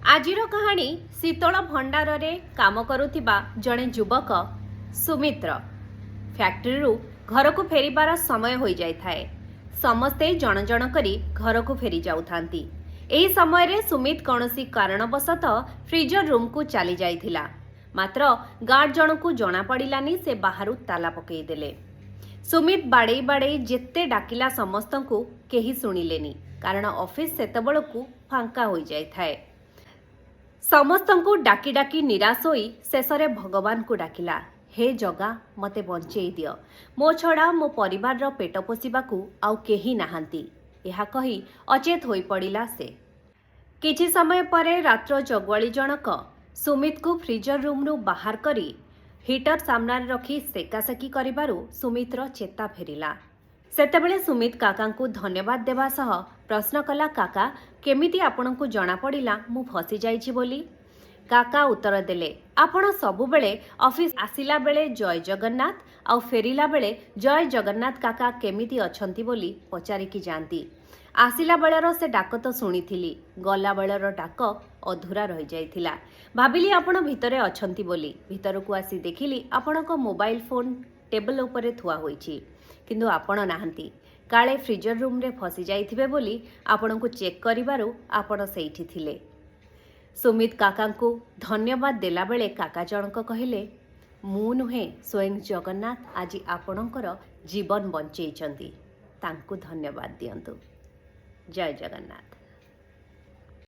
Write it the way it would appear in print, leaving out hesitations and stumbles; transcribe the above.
ଆଜିର କାହାଣୀ ଶୀତଳ ଭଣ୍ଡାରରେ କାମ କରୁଥିବା ଜଣେ ଯୁବକ ସୁମିତ୍ର। ଫ୍ୟାକ୍ଟ୍ରିରୁ ଘରକୁ ଫେରିବାର ସମୟ ହୋଇଯାଇଥାଏ। ସମସ୍ତେ ଜଣ ଜଣ କରି ଘରକୁ ଫେରି ଯାଉଥାନ୍ତି। ଏହି ସମୟରେ ସୁମିତ କୌଣସି କାରଣବଶତଃ ଫ୍ରିଜର ରୁମ୍କୁ ଚାଲି ଯାଇଥିଲା। ମାତ୍ର ଗାର୍ଡ ଜଣକୁ ଜଣାପଡ଼ିଲାନି, ସେ ବାହାରୁ ତାଲା ପକାଇଦେଲେ। ସୁମିତ ବାଡ଼େଇ ବାଡ଼େଇ ଯେତେ ଡାକିଲା ସମସ୍ତଙ୍କୁ, କେହି ଶୁଣିଲେନି, କାରଣ ଅଫିସ ସେତେବେଳକୁ ଫାଙ୍କା ହୋଇଯାଇଥାଏ। ସମସ୍ତଙ୍କୁ ଡାକି ଡାକି ନିରାଶ ହୋଇ ଶେଷରେ ଭଗବାନଙ୍କୁ ଡାକିଲା, "ହେ ଜଗା, ମୋତେ ବଞ୍ଚେଇ ଦିଅ। ମୋ ଛଡ଼ା ମୋ ପରିବାରର ପେଟ ପୋଷିବାକୁ ଆଉ କେହି ନାହାନ୍ତି।" ଏହା କହି ଅଚେତ ହୋଇପଡ଼ିଲା ସେ। କିଛି ସମୟ ପରେ ରାତ୍ର ଜଗୁଆଳି ଜଣକ ସୁମିତକୁ ଫ୍ରିଜର ରୁମ୍ରୁ ବାହାର କରି ହିଟର ସାମ୍ନାରେ ରଖି ସେକାସେକି କରିବାରୁ ସୁମିତର ଚେତା ଫେରିଲା। ସେତେବେଳେ ସୁମିତ କାକାଙ୍କୁ ଧନ୍ୟବାଦ ଦେବା ସହ ପ୍ରଶ୍ନ କଲା, "କାକା, କେମିତି ଆପଣଙ୍କୁ ଜଣାପଡ଼ିଲା ମୁଁ ଫସି ଯାଇଛି ବୋଲି?" କାକା ଉତ୍ତର ଦେଲେ, "ଆପଣ ସବୁବେଳେ ଅଫିସ ଆସିଲା ବେଳେ ଜୟ ଜଗନ୍ନାଥ ଆଉ ଫେରିଲା ବେଳେ ଜୟ ଜଗନ୍ନାଥ, କାକା କେମିତି ଅଛନ୍ତି ବୋଲି ପଚାରିକି ଯାଆନ୍ତି। ଆସିଲା ବେଳର ସେ ଡାକ ତ ଶୁଣିଥିଲି, ଗଲା ବେଳର ଡାକ ଅଧୁରା ରହିଯାଇଥିଲା। ଭାବିଲି ଆପଣ ଭିତରେ ଅଛନ୍ତି ବୋଲି। ଭିତରକୁ ଆସି ଦେଖିଲି ଆପଣଙ୍କ ମୋବାଇଲ ଫୋନ୍ ଟେବଲ ଉପରେ ଥୁଆ ହୋଇଛି, କିନ୍ତୁ ଆପଣ ନାହାନ୍ତି। କାଳେ ଫ୍ରିଜର ରୁମ୍ରେ ଫସି ଯାଇଥିବେ ବୋଲି ଆପଣଙ୍କୁ ଚେକ୍ କରିବାରୁ ଆପଣ ସେଇଠି ଥିଲେ।" ସୁମିତ କାକାଙ୍କୁ ଧନ୍ୟବାଦ ଦେଲାବେଳେ କାକା ଜଣକ କହିଲେ, "ମୁଁ ନୁହେଁ, ସ୍ୱୟଂ ଜଗନ୍ନାଥ ଆଜି ଆପଣଙ୍କର ଜୀବନ ବଞ୍ଚେଇଛନ୍ତି। ତାଙ୍କୁ ଧନ୍ୟବାଦ ଦିଅନ୍ତୁ। ଜୟ ଜଗନ୍ନାଥ।"